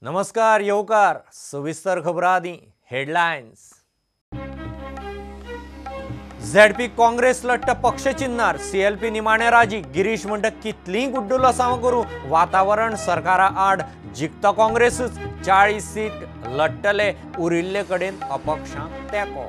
नमस्कार येवकार सविस्तर खबरां आदीं हेडलायन्स। झेडपी काँग्रेस लट्ट पक्ष चिन्नार सीएलपी निमाणे राजी। गिरीश म्हणटा कितलीं गुड्डुलसांव करूं वातावरण सरकारा आड जिखता काँग्रेसूच। 40 सीट लट्टले उरिल्ले कडेन अपक्षांक तेंको।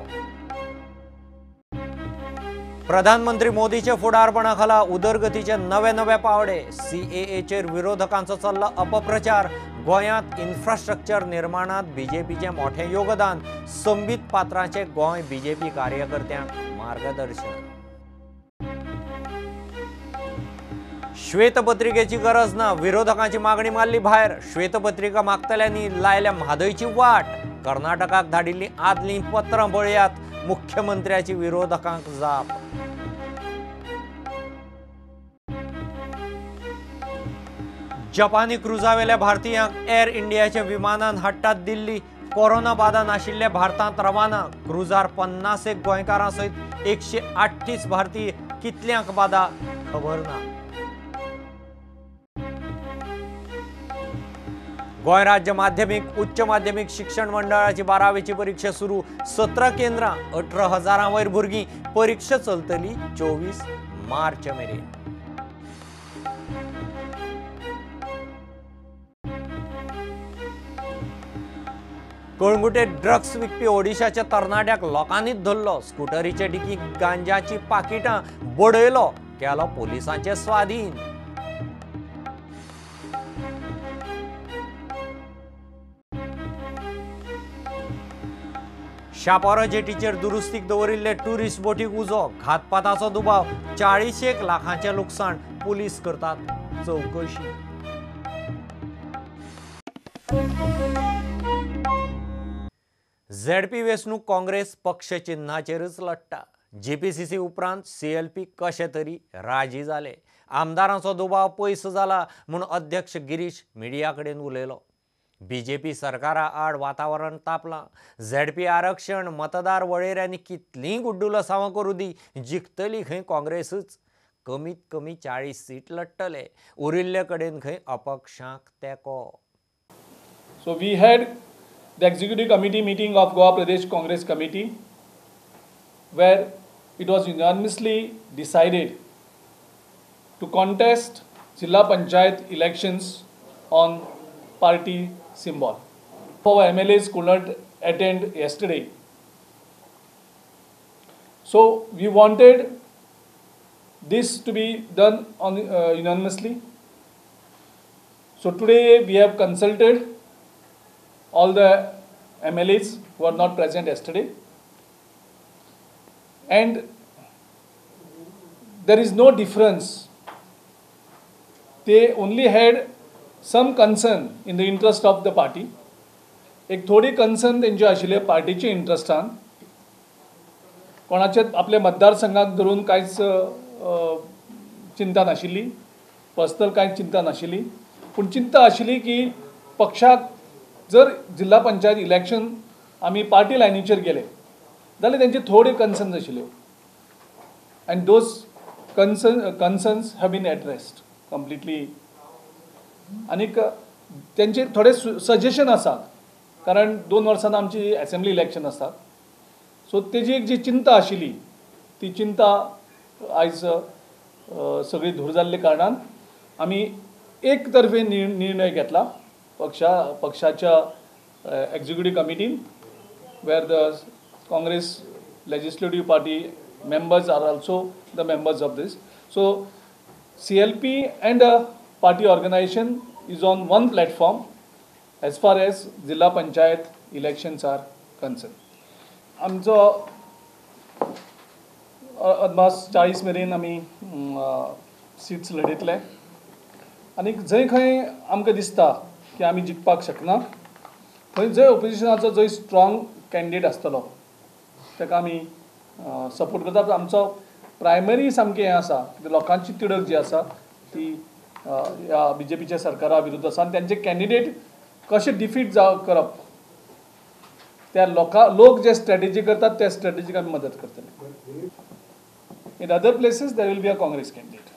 प्रधानमंत्री मोदीचे फुडारपणा खाला उदरगतीचे नवे नवे पावडे। सीएएचेर विरोधकांचो चल्ला अपप्रचार। गोंयांत इन्फ्रास्ट्रक्चर निर्माणांत बीजेपीचें मोठें योगदान। संबीत पात्राचें गोंय बीजेपी कार्यकर्त्यांक मार्गदर्शन। श्वेतपत्रिकेची गरज ना, विरोधकांची मागणी मारली भायर। श्वेतपत्रिका मागतल्यांनी लायल्या म्हादयची वाट। कर्नाटकाक धाडिल्लीं आदलीं पत्रां पळयात, मुख्यमंत्र्याची विरोधकांक जाप। जपानी क्रुजावेल्या भारतीयांक एअर इंडियाच्या विमानान हाडटात दिल्ली। कोरोना बाधा नाशिल्ले भारतांत रवाना। क्रुजार 50 गोंयकारां सयत 138 भारतीय। कितल्यांक बाधा खबर ना। गोंय राज्य माध्यमिक उच्च माध्यमिक शिक्षण मंडळाची 12वीची परीक्षा सुरू। 17 केंद्रां 18,000 वयर भुरगीं। परीक्षा चलतली 24 मार्च मेरेन। कळंगुटे ड्रग्स विकपी ओडिशाच्या तरणाट्याक लोकांनीच धरलो। स्कुटरीचे डिकीक गांजाची पाकिटां बडयलो, केलो पोलिसांचे स्वाधीन। शापोरा जेटीचेर दुरुस्तीक दवरिल्ले टुरिस्ट बोटीक उजो। घातपाताचो दुबाव। 40 लाखांचें लुकसाण। पुलीस करतात चवकशी। झेडपी वेंचणूक काँग्रेस पक्ष चिन्हाचेरच लडटा। जीपीसीसी उपरांत सीएलपी कशें तरी राजी जाले। आमदारांचो दुबाव पयस जाला म्हूण अध्यक्ष गिरीश मिडिया कडेन उलयलो। बीजेपी सरकारा आड वातावरण तापलां। झेडपी आरक्षण मतदार वळेऱ्यांनी कितलीं गुड्डुलसांवां करूं दी, जिखतली खंय काँग्रेसूच। कमीत कमी 40 सीट लडटले, उरिल्ले कडेन खंय अपक्षांक तेंको। So we had the executive committee meeting of Goa Pradesh Congress Committee, where it was unanimously decided to contest Zilla Panchayat elections on party symbol. Our MLAs could not attend yesterday, so we wanted this to be done on unanimously. So today we have consulted all the MLAs who were not present yesterday, and there is no difference. They only had some concern in the interest of the party. एक थोडी concern तेंची आशिल्ली पार्टीचे इंट्रस्टान, कोणाचे आपल्या मतदारसंघाक धरून कांयच चिंता नाशिल्ली, पर्सनल कांयच चिंता नाशिल्ली, पूण चिंता आशिल्ली की पक्षाक जर जिल्हा पंचायत इलेक्शन आमी पार्टी लायनीचेर गेले जाल्यार तेंचे थोडे कन्सर्न्स आशिल्ल्यो, and those concerns have been addressed completely. आनीक तेंचे थोडे सजेशन आसा, कारण 2 वर्सांन आमची एसेंब्ली इलेक्शन आसा, सो तेजी एक जी चिंता आशिल्ली ती चिंता आयज सगळी दूर जाल्ले कारणान आमी एक तर्फे निर्णय घेतला पक्षाच्या executive कमिटीन, where the Congress legislative party members are also the members of this. So CLP and party organization is on one platform as far as Zilla Panchayat elections are concerned. आमचो अदमास 40 मेरेन आमी सीट्स लढयतले आनी जंय खंय आमकां दिसता की आमी जिखपाक शकना थंय जंय ओपोजिशनाचो जंय स्ट्रॉंग कॅन्डिडेट आसतलो ताका आमी सपोर्ट करता. आमचो प्रायमरी सामकें हें आसा, लोकांची तिडक जी आसा ती ह्या बीजेपीच्या सरकारा विरुद्ध आसा आनी तेंचे कॅन्डिडेट कशें डिफीट करप त्या लोक जे स्ट्रॅटेजी करतात त्या स्ट्रॅटेजीक आमी मदत करतले. In other places there will be a Congress candidate.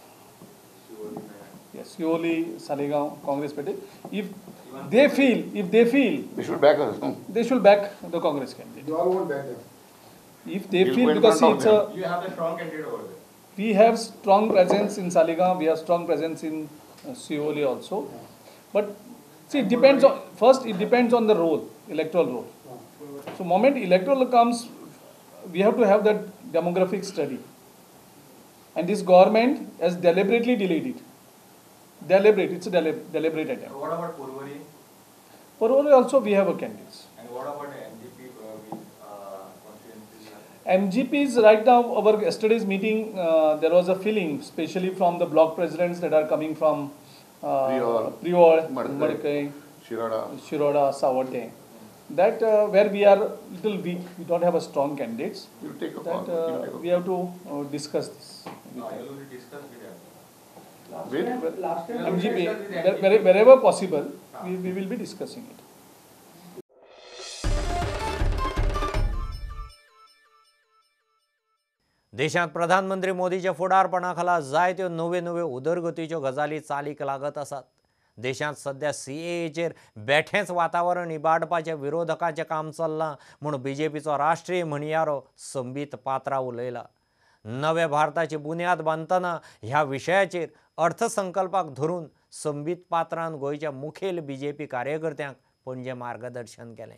Yes. Siolim, Saligao, Congress party. If they feel, they should back us. No? They should back the Congress candidate. You all won't back them. If they feel, because see, it's a, you have a strong candidate over there. We have strong presence in Saligao, we have strong presence in Siolim also. Yeah. But see, it depends on, first it depends on the role, electoral role. Yeah. So moment electoral comes, we have to have that demographic study. And this government has deliberately delayed it. Deliberate, it's a deliberate attempt. What about Porvorim? Porvorim also we have a candidate. And what about MGP constituencies? MGPs right now, our yesterday's meeting, there was a feeling, especially from the block presidents that are coming from Priol, Madkai, Shiroda, Savarte, that where we are little weak, we don't have a strong candidates. You'll take a that, call. We have to discuss this. No, you will discuss with them. Last time, MGP, wherever possible, we will be discussing it. देशांत प्रधानमंत्री मोदीच्या फुडारपणाखाला जायत्यो नव्यो नव्यो उदरगतीच्यो गजाली चालीक लागत आसात. देशांत सध्या सीएएचेर बेठेंच वातावरण इबाडपाचें विरोधकांचें काम चल्लां म्हूण बीजेपीचो राष्ट्रीय म्हणयारो संबीत पात्रा उलयला. नव्या भारताची बुन्याद बांदतना ह्या विशयाचेर अर्थसंकल्पाक धरून संबीत पात्रान गोंयच्या मुखेल बीजेपी कार्यकर्त्यांक पणजे मार्गदर्शन केलें.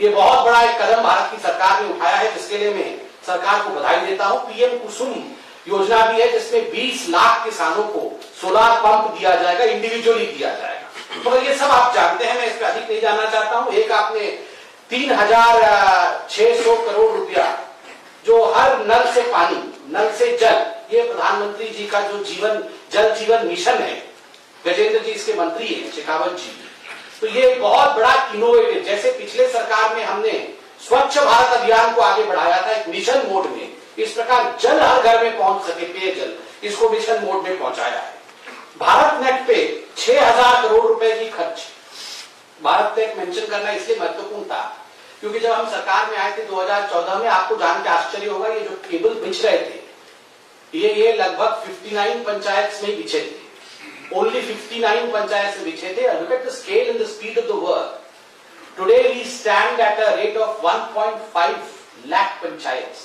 ये बहुत बड़ा एक कदम भारत की सरकार ने उठाया है, जिसके लिए मैं सरकार को बधाई देता हूं. पीएम कुसुम योजना भी है, जिसमें 20 लाख किसानों को सोलार पंप दिया जाएगा, इंडिविजुअली दिया जाएगा. मगर ये सब आप जानते हैं, मैं इस पर अधिक नहीं जानना चाहता हूं. एक आपने 3,600 करोड़ रुपया जो हर नल से पानी, नल से जल, ये प्रधानमंत्री जी का जो जीवन जल जीवन मिशन है, गजेंद्र जी इसके मंत्री हैं, शेखावत जी, तो ये बहुत बड़ा इनोवेटिव, जैसे पिछले सरकार में हमने स्वच्छ भारत अभियान को आगे बढ़ाया था एक मिशन मोड में, इस प्रकार जल हर घर में पहुंच सके, पेयजल, इसको मिशन मोड में पहुंचाया है. भारत नेट पे 6,000 करोड़ रुपए की खर्च. भारत नेट मेंशन करना इसलिए महत्वपूर्ण था क्योंकि जब हम सरकार में आए थे 2014 में, आपको जान के आश्चर्य होगा, ये जो केबल बिछ रहे थे ये लगभग 59 पंचायत में बिछे थे. ओनली 59 पंचायत में बिछे थे. Look at the scale and the speed of the work. Today we stand at a rate of 1.5 lakh panchayat.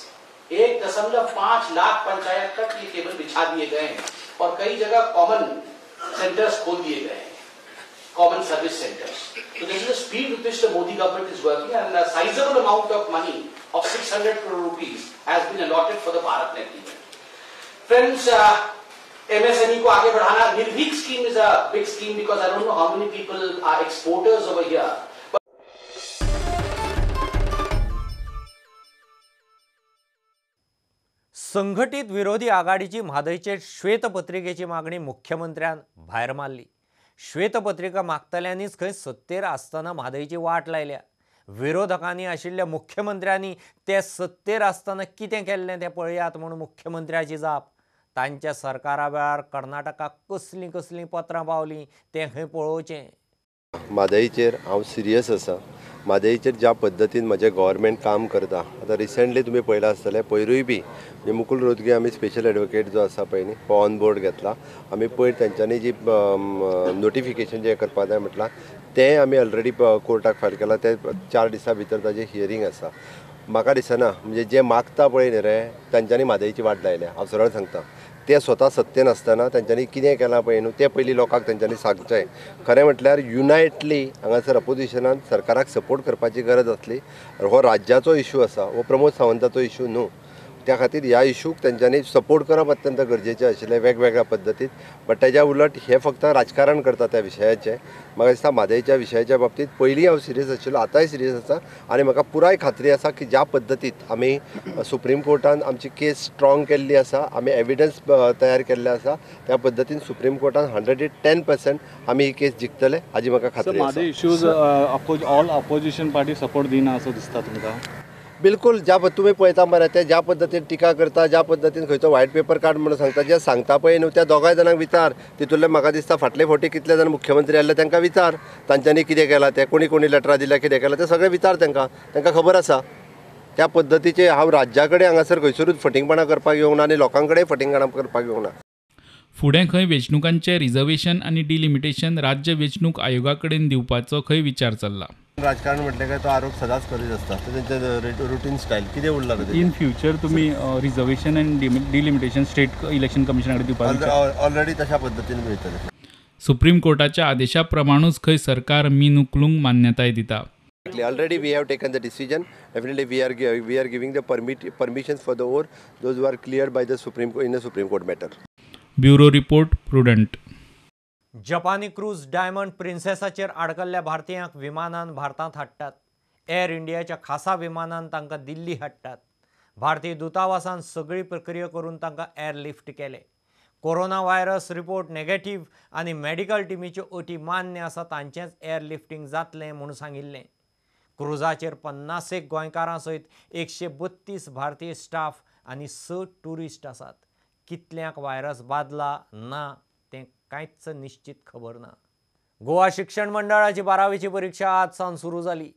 1.5 lakh panchayat तक ये केबल बिछा दिए गए हैं और कई जगह कॉमन सेंटर्स खोल दिए गए हैं, कॉमन सर्विस सेंटर्स. तो this is the speed with which the Modi government is working and a sizable amount of money of 600 crore rupees has been allotted for the Bharat Net event. Friends, MSME को आगे बढ़ाना, Nirbheek scheme is a big scheme because I don't know how many people are exporters over here. संघटित विरोधी आघाडीची म्हादयचेर श्वेतपत्रिकेची मागणी मुख्यमंत्र्यान भायर मारली. श्वेतपत्रिका मागतल्यांनीच खंय सत्तेर आसतना म्हादयची वाट लायल्या. विरोधकांनी आशिल्ल्या मुख्यमंत्र्यांनी ते सत्तेर आसतना कितें केल्लें तें पळयात म्हूण मुख्यमंत्र्याची जाप. तांच्या सरकारा वेळार कर्नाटकाक कसलीं कसलीं पत्रां पावलीं तें खंय पळोवचें. म्हादयचेर हांव सिरियस आसा. म्हादयचेर ज्या पद्दतीन म्हजें गव्हर्मेंट काम करता, आतां रिसेंटली तुमी पळयलां आसतलें, पयरूय बी म्हणजे मुकुल रोहतगी आमी स्पेशल एडवोकेट जो आसा पळय न्ही, हो ऑन बोर्ड घेतला. आमी पयर तेंच्यांनी जी नोटिफिकेशन जें करपाक जाय म्हटलां तें आमी ऑलरेडी कोर्टाक फायल केलां. तें 4 दिसां भितर ताजें हियरींग आसा. म्हाका दिसना म्हणजे जे मागता पळय न्ही रे, तेंच्यांनी म्हादयची वाट लायल्या. हांव सरळ सांगता, ते स्वता सत्तेन आसतना तेंच्यांनी कितें केलां पळय न्हू तें पयलीं लोकांक तेंच्यांनी सांगचें. खरें म्हटल्यार युनायटली हांगासर अपोजिशनान सरकाराक सपोर्ट करपाची गरज आसली. हो राज्याचो इशू आसा, हो प्रमोद सावंताचो इशू न्हू. त्या खातीर ह्या इशूक तेंच्यांनी सपोर्ट करप अत्यंत गरजेचें आशिल्लें वेगवेगळ्या पद्दतीन. बट तेज्या उलट हे फक्त राजकारण करता त्या विशयाचें. म्हाका दिसता म्हादयच्या विशयाच्या बाबतींत पयलीं हांव सिरियस आशिल्लो, आतांय सिरियस आसा आनी म्हाका पुराय खात्री आसा की ज्या पद्दतीत आमी सुप्रीम कोर्टान आमची केस स्ट्रॉंग केल्ली आसा, आमी एविडन्स तयार केल्ले आसा, त्या पद्दतीन सुप्रीम कोर्टान 110% आमी ही केस जिखतले हाजी म्हाका खात्री आसा. Mhadei issues all opposition party support दिना असो दिसता तुमकां? बिलकुल, ज्या तुमी पळयता मरे ते ज्या पद्दतीन टिका करता, ज्या पद्दतीन खंयचो व्हायट पेपर काड म्हणून सांगता, जे सांगता पळय न्हू त्या दोगांय जाणांक विचार. तितूंतले म्हाका दिसता फाटले फावटी कितले जाण मुख्यमंत्री आसले तांकां विचार, तांच्यांनी कितें केलां तें, कोणी कोणी लेटरां दिल्या, कितें केलां तें सगळें विचार तांकां, तांकां खबर आसा. त्या पद्दतीचे हांव राज्या कडेन हांगासर खंयसरूच फटींगपणां करपाक येवंक ना आनी लोकां कडेन फटींगपणां करपाक येवंक ना. फुडें खंय वेंचणुकांचें रिझर्वेशन आनी डिलिमिटेशन राज्य वेंचणूक आयोगा कडेन दिवपाचो खंय विचार चल्ला. राजकारण म्हटलें काय तो आरोप सदांच करीत आसता, तो तेंचे रुटीन स्टायल कितें उरला. इन फ्युचर तुमी reservation and delimitation state election कमिशना कडेन दिवपाक ऑलरेडी तशा पद्दतीन वयतले. सुप्रीम कोर्टाच्या आदेशा प्रमाणूच खंय सरकार मीन उखलूंक मान्यताय दिता. Already we have taken the decision. Definitely we are giving the permissions for the ore those who are cleared by the Supreme in the Supreme Court matter. Bureau report, Prudent. जपानी cruise diamond प्रिन्सेसाचेर आडकल्ल्या भारतीयांक विमानान भारतांत हाडटात. Air इंडियाच्या खासा विमानान तांकां दिल्ली हाडटात. भारतीय दूतावासान सगळी प्रक्रिया करून तांकां एअरलिफ्ट केले. कोरोना व्हायरस रिपोर्ट नेगेटिव्ह आनी मेडिकल टिमीच्यो अटी मान्य आसा तांचेंच एअरलिफ्टींग जातलें म्हूण सांगिल्लें. क्रुजाचेर 50 गोंयकारां सयत 132 भारतीय स्टाफ आनी 6 ट्युरिस्ट आसात. कितल्यांक व्हायरस बादला ना तें कांयच निश्चित खबर ना. गोवा शिक्षण मंडळाची 12वीची परिक्षा आज सावन सुरू जाली.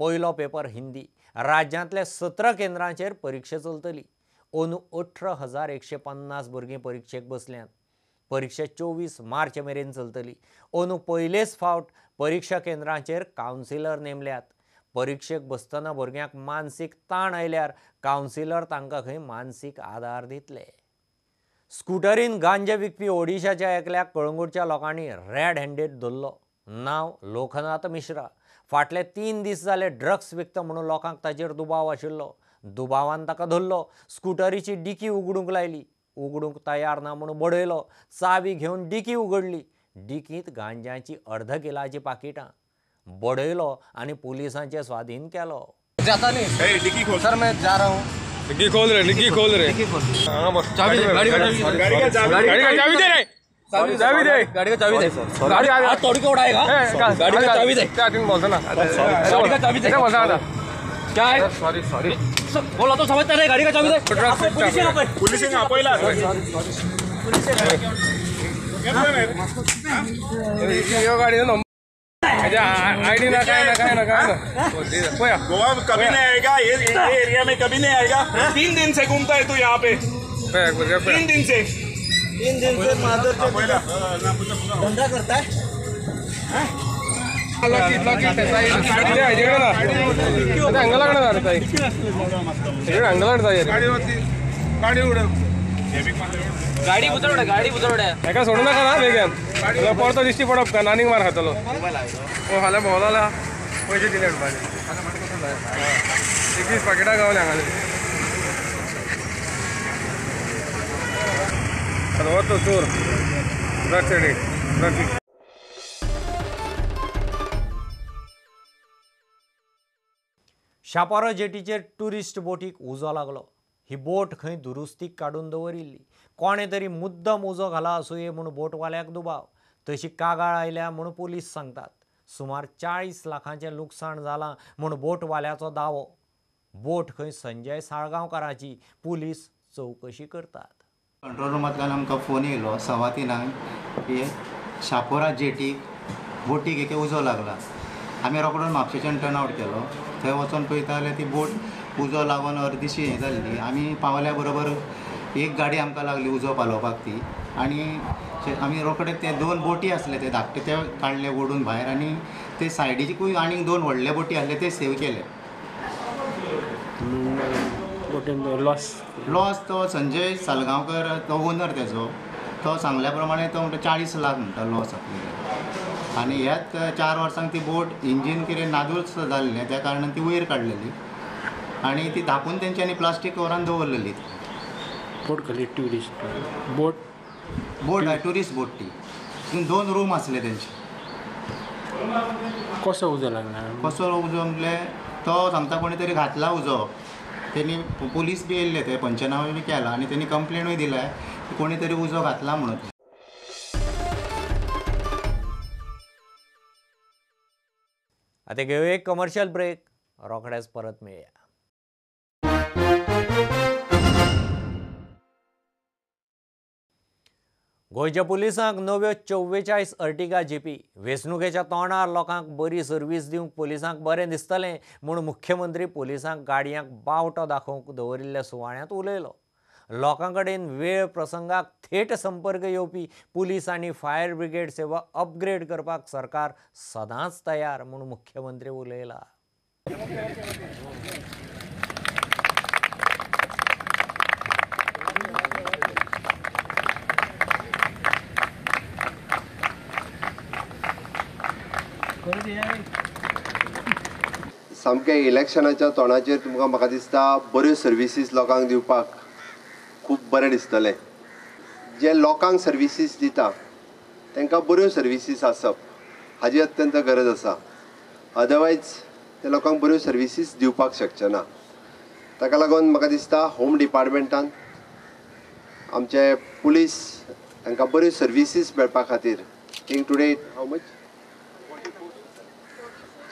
पयलो पेपर हिंदी. राज्यांतल्या 17 केंद्रांचेर परिक्षा चलतली. अंदू 18,150 भुरगीं परिक्षेक बसल्यांत. परिक्षा 24 मार्च मेरेन चलतली. अंदू पयलेच फावट परिक्षा केंद्रांचेर कावन्सिलर नेमल्यात. परिक्षेक बसतना भुरग्यांक मानसीक ताण आयल्यार कावन्सिलर तांकां खंय मानसीक आदार दितले. स्कुटरीन गांजा विकपी ओडिशाच्या एकल्याक कळंगूटच्या लोकांनी रेड हँडेड धरलो. नांव लोकनाथ मिश्रा. फाटले 3 दीस जाले ड्रग्स विकता म्हणून लोकांक ताचेर दुबाव आशिल्लो. दुबावान ताका धरलो. स्कुटरीची डिकी उगडूंक लायली. उगडूंक तयार ना म्हणून बडयलो. चावी घेवन डिकी उगडली. डिकींत गांजाची अर्द किलाची पाकिटां. बडयलो आनी पुलिसांचे स्वाधीन केलो. जाता नहीं डिकी खोल. सर मैं जा रहा हूँ. डिक्की खोल रहे, डिक्की खोल रहे. हां बस चाबी दे, गाड़ी का चाबी दे रे, चाबी दे, गाड़ी का चाबी दे. गाड़ी हाथ तोड़ के उड़ाएगा. गाड़ी का चाबी दे. क्या तुम बोलता ना, गाड़ी का चाबी दे बोलता था क्या है. सॉरी सॉरी बोला तो समझता नहीं. गाड़ी का चाबी दे. पुलिस यहाँ पे, पुलिस यहाँ पहिला. पुलिस ये गाड़ी ना आईडी ना काय ना काय ना काय ना. गोवा कभी नहीं आएगा, ये एरिया में कभी नहीं आएगा. 3 दिन से घूमता है तू यहाँ पे. 3 दिन से, 3 दिन से मादर धंधा करता है. गाडी उजवड, गाडी उजवड. एका सोडू नका ना बेगीन, परतो दिश्टी पडप का आनीक मार खातलो. ओ फाल्यां भोंवला पयशे दिले म्हणपाचे. 21 पाकिटां गावले हांगा. तो चोर ड्रग्स एडिक्ट ड्रग्स. शापोरा जेटीचेर ट्युरिस्ट बोटीक उजो लागलो. ही बोट खंय दुरुस्तीक काडून दवरिल्ली. कोणें तरी मुद्दम उजो घाला आसुये म्हूण बोटवाल्याक दुबाव. तशी कागाळ आयल्या म्हूण पुलीस सांगतात. सुमार 40 लाखांचें लुकसाण जालां म्हूण बोटवाल्याचो दावो. बोट खंय संजय साळगांवकाराची. पुलीस चवकशी करतात. कंट्रोल रुमांतल्यान आमकां फोन येयलो 3:15 की शापोरा जेटीक बोटीक एके उजो लागला. आमी रोकडोन म्हापशेच्यान टर्न आवट केलो. थंय वचोन पळयता जाल्यार ती बोट उजो लागून अर्दीशी हें जाल्ली. आमी पावल्या बरोबर एक गाडी आमकां लागली उजो पालोवपाक ती. आनी आमी रोखडे ते 2 बोटी आसले ते धाकटे ते काडले ओडून भायर आनी ते सायडीकूय आनीक 2 व्हडले बोटी आसले ते सेव केले. लॉस तो संजय सालगांवकर तो ओनर तेजो, तो सांगल्या प्रमाणे तो म्हणटा 40 लाख म्हणटा लॉस आपले. आनी ह्याच 4 वर्सांक ती बोट इंजीन कितें नादुरुस्त जाल्लें त्या कारणान ती वयर काडलेली आनी ती धापून तेंच्यांनी प्लास्टीक कवरान दवरलेली. बोट कसली ट्युरिस्ट बोट? बोट हय, ट्युरिस्ट बोट ती. तितून 2 रूम आसले तेंचे. कसो उजो लागला? कसो उजो म्हणल्यार तो सांगता कोणी तरी घातला उजो. तेणी पुलीस बी येयल्ले, ते पंचनामे बी केला आनी तेणी कंप्लेनूय दिल्या की कोणी तरी उजो घातला म्हणून. आतां घेवया एक कमर्शियल ब्रेक. रोखडेच परत मेळया. गोंयच्या पुलिसांक नव्यो 44 अर्टिगा जीपी. वेंचणुकेच्या तोंडार लोकांक बरी सर्वीस दिवंक पुलिसांक बरें दिसतलें म्हूण मुख्यमंत्री पुलिसांक गाडयांक बावटो दाखोवंक दवरिल्ल्या सुवाळ्यांत उलयलो. लोकां कडेन वेळ प्रसंगाक थेट संपर्क येवपी पुलीस आनी फायर ब्रिगेड सेवा अपग्रेड करपाक सरकार सदांच तयार म्हूण मुख्यमंत्री उलयला. सामकें इलेक्शनाच्या तोंडाचेर तुमकां म्हाका दिसता बऱ्यो सर्विसीस लोकांक दिवपाक खूब बरें दिसतलें. जे लोकांक सर्विसीस दिता तांकां बऱ्यो सर्विसीस आसप हाजी अत्यंत गरज आसा. अदरवायज ते लोकांक बऱ्यो सर्विसीस दिवपाक शकचे ना. ताका लागून म्हाका दिसता होम डिपार्टमेंटान आमचे पुलीस तांकां बऱ्यो सर्विसीस मेळपा खातीर think today how much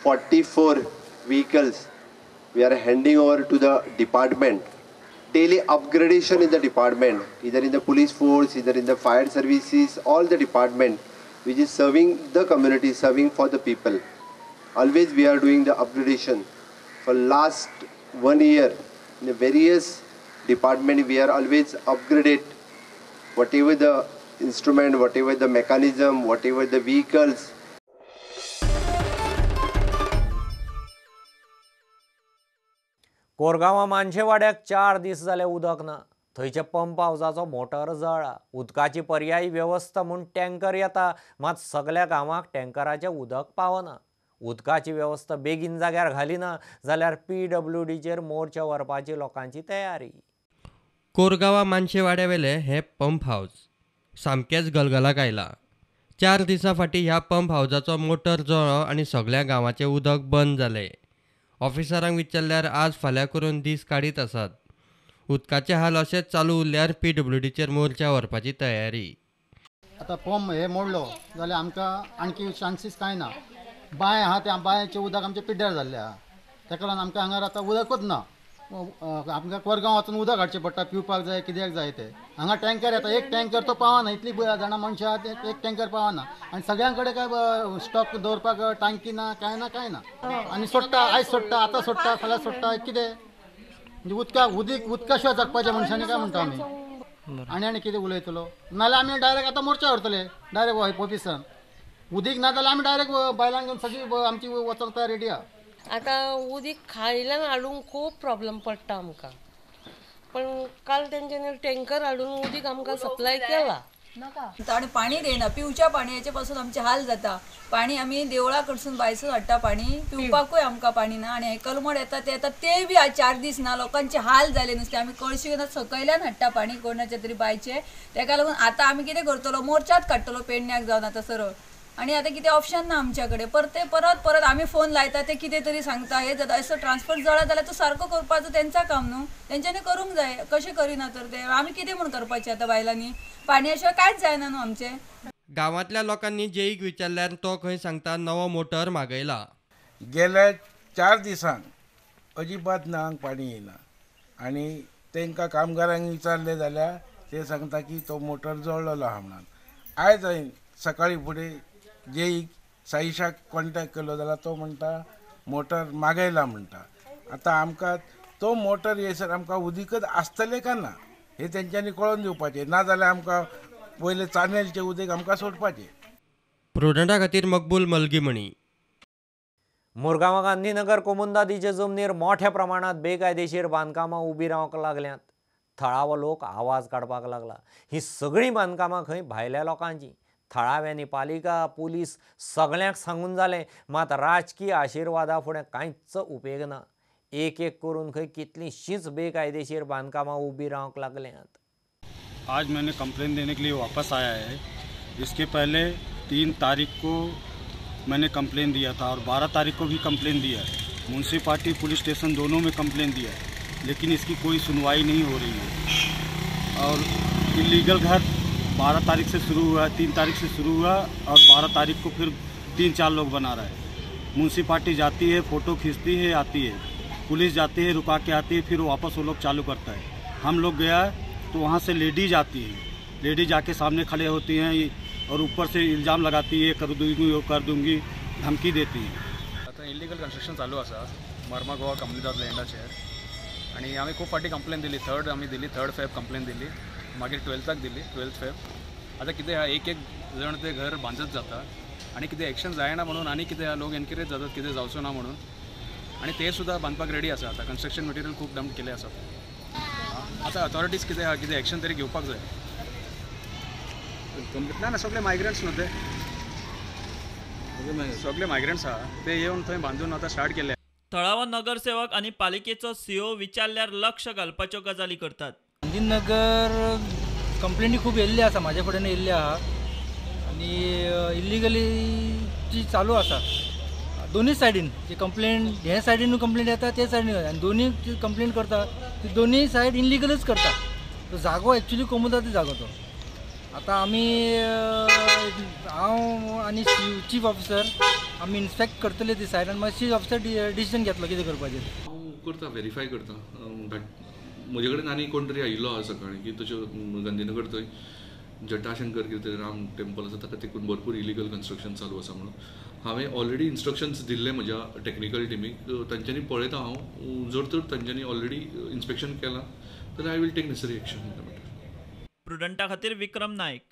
44 vehicles we are handing over to the department. Daily upgradation in the department, either in the police force, either in the fire services, all the department which is serving the community, serving for the people. Always we are doing the upgradation. For last 1 year, in the various department we are always upgraded whatever the instrument, whatever the mechanism, whatever the vehicles. कोरगांवां मानशेवाड्याक 4 दीस जाले उदक ना. थंयच्या pump हावजाचो motor जळ्ळा. उदकाची पर्यायी वेवस्था म्हूण tanker येता, मात सगल्या गांवांक टँकराचें उदक पावना. उदकाची वेवस्था बेगीन जाग्यार घाली ना जाल्यार पीडब्ल्यूडीचेर मोर्चा व्हरपाची लोकांची तयारी. कोरगांवां मानशेवाड्यावेलें हें पंप हावज सामकेंच गलगलाक आयलां. 4 दिसां फाटीं ह्या पंप हावजाचो मोटर जळ्ळो आनी सगल्या गांवाचें उदक बंद जालें. ऑफिसरांक विचारल्यार आज फाल्यां करून दीस काडीत आसात. उदकाचे हाल अशेंच चालू उरल्यार पीडब्ल्यूडीचेर मोर्चा व्हरपाची तयारी. आतां पंप हे मोडलो जाल्यार आमकां आणखी चान्सीस कांय ना. बांय आहा त्या बांयचें उदक आमचें पिड्ड्यार जाल्लें आहा, ताका लागून आमकां हांगार आतां उदकूच ना. आमकां कोरगांव वचून उदक हाडचें पडटा, पिवपाक जाय, कित्याक जाय तें. हांगा टँकर येता, एक टँकर तो पावना, इतली जाणां मनशां आहा, एक टँकर पावना. आनी सगळ्यां कडेन काय स्टॉक दवरपाक टांकी ना, कांय ना, कांय ना. आनी सोडटा, आयज सोडटा, आतां सोडटा, फाल्यां सोडटा, कितें म्हणजे उदका उदीक उदका शिवाय जगपाचें मनशांनी काय म्हणटा आमी. आनी आनी कितें उलयतलो नाल्यार आमी डायरेक्ट आतां मोर्चा व्हरतले डायरेक्ट ऑफिसान. उदीक ना जाल्यार आमी डायरेक्ट बायलांक घेवन सगळीं आमची वचोंक तयार रेडी आहा. आतां उदीक खायल्यान हाडूंक खूब प्रॉब्लम पडटा आमकां, पण काल तेंच्यांनी टँकर हाडून उदीक आमकां सप्लाय केला. आनी पाणी देना, पिवच्या पाणयाचे पासून आमचे हाल जाता. पाणी आमी देवळा कडसून बायसून हाडटा, पाणी पिवपाकूय आमकां पाणी ना. आनी हे कलमड येता ते येता तेय बी 4 दीस ना, लोकांचे हाल जाले नुस्तें. आमी कळशी घेवन सकयल्यान हाडटा पाणी कोणाच्या तरी बायचे. तेका लागून आतां आमी कितें करतलो, मोर्चाच काडटलो पेडण्याक जावन आतां सरळ. आनी आतां कितें ऑप्शन ना आमच्या कडेन. परते परत परत आमी फोन लायता, ते कितें तरी सांगता, हे जाता. असो ट्रान्सफर जळा जाल्यार तो सारको करपाचो तेंचा काम न्हू, तेंच्यांनी करूंक जाय. कशें करिना तर ते आमी कितें म्हूण करपाचें आतां बायलांनी, पाणया शिवाय कांयच जायना न्हू आमचें. गांवांतल्या लोकांनी जेईक विचारल्यार तो खंय सांगता नवो मोटर मागयला. गेल्या 4 दिसांक अजिबात नळांक पाणी येयना आनी तांकां कामगारांक विचारलें जाल्यार ते सांगता की तो मोटर जळ्ळलो आहा म्हणून. आयज हांवें सकाळीं फुडें जेईक साईशाक कॉन्टेक्ट केलो जाल्यार तो म्हणटा मोटर मागयला म्हणटा. आतां आमकां तो मोटर येयसर आमकां उदीकच आसतलें काय ना हें तेंच्यांनी कळोवन दिवपाचें, ना जाल्यार आमकां पयलें चानेलचें उदीक आमकां सोडपाचें. प्रुडंटा खातीर मकबूल मलगीमणी. मुरगांवां गांधीनगर कोमुंदादीचे जमनीर मोठ्या प्रमाणात बेकायदेशीर बांदकामां उबीं रावंक लागल्यांत. थळावो लोक आवाज काडपाक लागला. ही सगळीं बांदकामां खंय भायल्या लोकांची. थळाव्यांनी पालिका पुलीस सगळ्यांक सांगून जालें, मात राजकीय आशिर्वादा फुडें कांयच उपेग ना. एक एक करून खंय कितलींशींच बेकायदेशीर बांदकामां उबीं रावंक लागल्यांत. आज मैंने कंप्लेन देने के लिए वापस आया है. इसके पहले 3 तारीख को मैंने कंप्लेन दिया था और 12 तारीख को भी कंप्लेन दिया है. म्यूनसिपाल्टी पुलिस स्टेशन दोनों में कंप्लेन दिया है, लेकिन इसकी कोई सुनवाई नहीं हो रही है. और इलीगल घर 12 तारीख से शुरू हुआ, 3 तारीख से शुरू हुआ और 12 तारीख को फिर 3-4 लोग बना रहे हैं. म्यूनसिपाल्टी जाती है, फ़ोटो खींचती है, आती है, पुलिस जाती है, रुका के आती है, फिर वापस वो लोग चालू करता है. हम लोग गया तो वहाँ से लेडीज आती है, लेडीज आके सामने खड़े होती हैं और ऊपर से इल्ज़ाम लगाती है, कर दूँगी वो कर दूँगी, धमकी देती है. आतां इलिगल कन्स्ट्रक्शन चालू आसा मर्मा गोवा कम्युनिदाद लँडाचेर. आनी आमी खूब फावटी कंप्लेन दिली. थर्ड आमी दिली, थर्ड फेब कंप्लेन दिली, मागीर 12थाक दिली, 12 फेब. आतां कितें आहा, एक एक जण ते घर बांदत जाता आनी कितें एक्शन जायना म्हणून आनी कितें आहा, लोक एनकरेज जातात कितें जावचो ना म्हणून, आनी ते सुद्दां बांदपाक रेडी आसा. आतां कन्स्ट्रक्शन मटेरियल खूब डंप केलें आसा. आतां अथॉरिटीज कितें आहा, कितें एक्शन तरी घेवपाक जाय. ना ना, सगळे मायग्रंट्स न्हू ते, सगळे मायग्रंट्स आहा, ते येवन थंय बांदून आतां स्टार्ट केले. थळावो नगरसेवक आनी पालिकेचो सीओ विचारल्यार लक्ष घालपाच्यो गजाली करतात. गांधीनगर कंप्लेनी खूब येयल्ली आसा, म्हाज्या फुड्यान येयल्ली आहा आनी इल्लिगली जी चालू आसा दोनूय सायडीन. जी कंप्लेन हे सायडीनूय कंप्लेन येता, ते सायडीन, आनी दोनूय जी कंप्लेन करता ती दोनूय सायड इल्लिगलूच करता. तो जागो एक्चुली कोमुदादी जागो तो. आतां आमी, हांव आनी चीफ ऑफिसर आमी इन्स्पेक्ट करतले ती सायड आनी मागीर चीफ ऑफिसर डिसिजन घेतलो कितें करपाचें. हांव करता, व्हेरीफाय करता. म्हजे कडेन आनी कोण तरी आयिल्लो आहा सकाळीं की तश्यो गांधीनगर थंय जटाशंकर कितें तरी राम टेम्पल आसा ताका तेकून भरपूर इलिगल कन्स्ट्रक्शन चालू आसा म्हणून. हांवें ऑलरेडी इन्स्ट्रक्शन्स दिल्ले म्हज्या टॅक्निकल टिमीक, तांच्यांनी पळयता हांव. जर तर तांच्यांनी ऑलरेडी इन्स्पेक्शन केलां जाल्यार I will take necessary action in the matter. प्रुडंटा खातीर विक्रम नायक.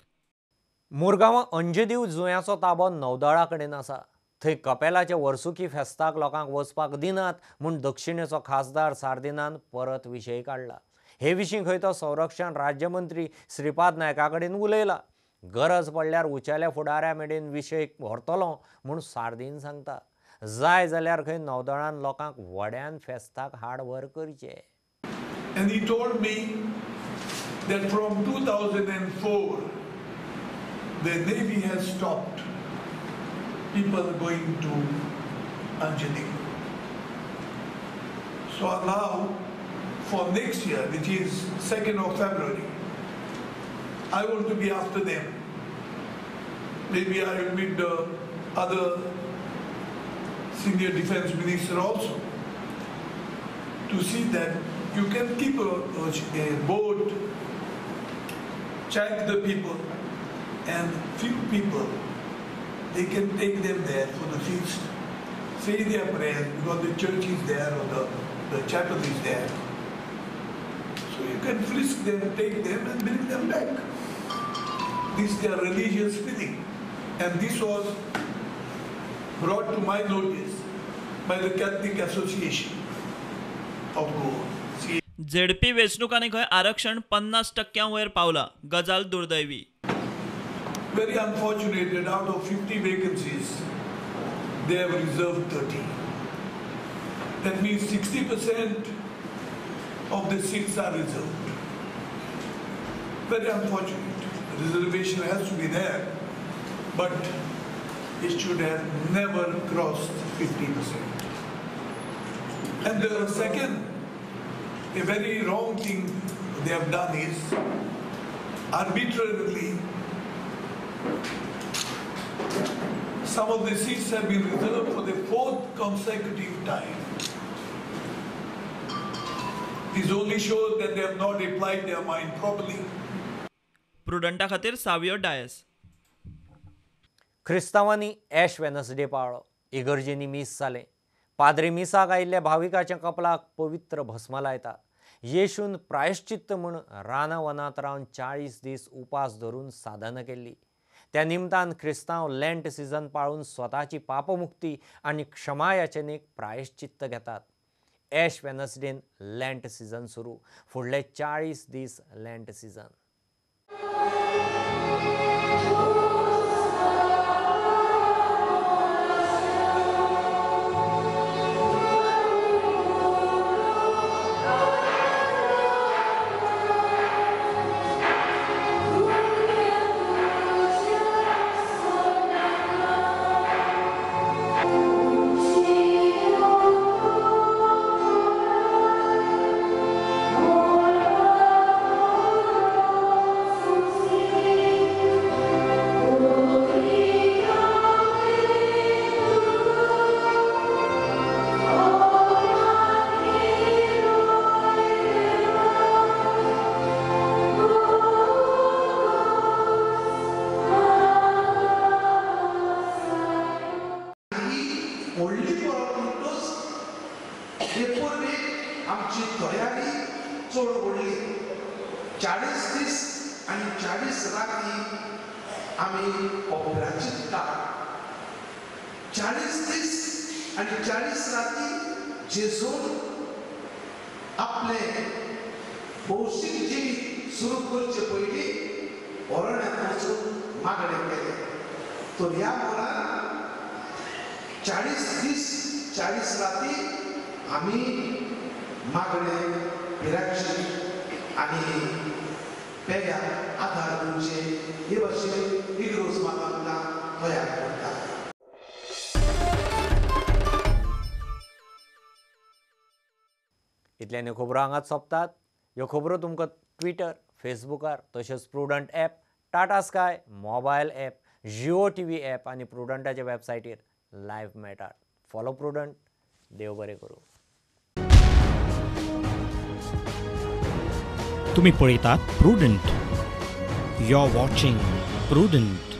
मुरगांव अंजदीव जुंव्याचो ताबो नौदळा कडेन आसा. थंय कपेलाच्या वर्सुकी फेस्ताक लोकांक वचपाक दिनात म्हूण दक्षिणेचो खासदार सार्दिनान परत विशय काडला. हे विशीं खंय तो संरक्षण राज्यमंत्री श्रीपाद नायका कडेन उलयला. गरज पडल्यार उंचेल्या फुडाऱ्या मेरेन विशय व्हरतलो म्हूण सार्दीन सांगता. जाय जाल्यार खंय नौदळान लोकांक व्हड्यान फेस्ताक हाड व्हर करचे. And he told me that from 2004 the Navy has stopped people going to Anjadip. So now for next year, which is 2nd of February, I want to be after them. Maybe I will meet the other senior defense minister also to see that you can keep a boat, check the people, and few people, they can take them there for the feast, say their prayers, because the church is there or the chapel is there. So you can frisk them, take them and bring them back. This is their religious feeling. And this was brought to my notice by the Catholic Association of Goa. ZP वेंचणुकांनी खंय आरक्षण 50% वयर पावला, गजाल दुर्दैवी. Very unfortunate that out of 50 vacancies, they have reserved 30. That means 60% of the seats are reserved. Very unfortunate. The reservation has to be there, but it should have never crossed 50%. And the second, a very wrong thing they have done is arbitrarily some of the seats have been reserved for the 4th consecutive time. This only shows that they have not applied their mind properly. प्रुडंटा खातीर सावियो डायस. क्रिस्तांवांनी एश Wednesday पाळ्ळो. इगर्जेंनी मीस जालें. पाद्री मिसाक आयिल्ल्या भाविकाच्या कपलाक पवित्र भस्म लायता. येशून प्रायश्चित्त म्हूण रानावनांत रावन 40 दीस उपास धरून साधना केल्ली. त्या निमतान क्रिस्तांव लँट सिजन पाळून स्वताची पापमुक्ती आनी क्षमा याचनेक प्रायश्चित्त घेतात. एश वेनसडेन लँट सिजन सुरू. फुडले 40 दीस लँट सिजन. व्हडली परब म्हणटूच ते पूर्वी आमची तयारी चड व्हडली. 40 दीस आनी 40 राती आमी ओपराचीत काळ. 40 दीस आनी 40 राती जेजून आपले भौशीक जिवीत सुरू करचे पयलीं अरण्यांत वचून मागणें केलें. तर ह्या मोरान 40 दीस 40 राती आमी मागणे पिराची आनी पेयाक आदार दिवचे हे भाशेन इग्रोज माता आमकां तयार करता. इतल्यान ह्यो खबरो हांगाच सोंपतात. ह्यो खबरो तुमकां ट्विटर, फेसबुकार तशेंच Prudent app, Tata Sky mobile app, Jio TV app आनी प्रुडंटाच्या वेबसायटीर लायव्ह मेळटात. Follow prudent. देव बरें करूं. तुम्ही पळयतात Prudent. You are watching Prudent.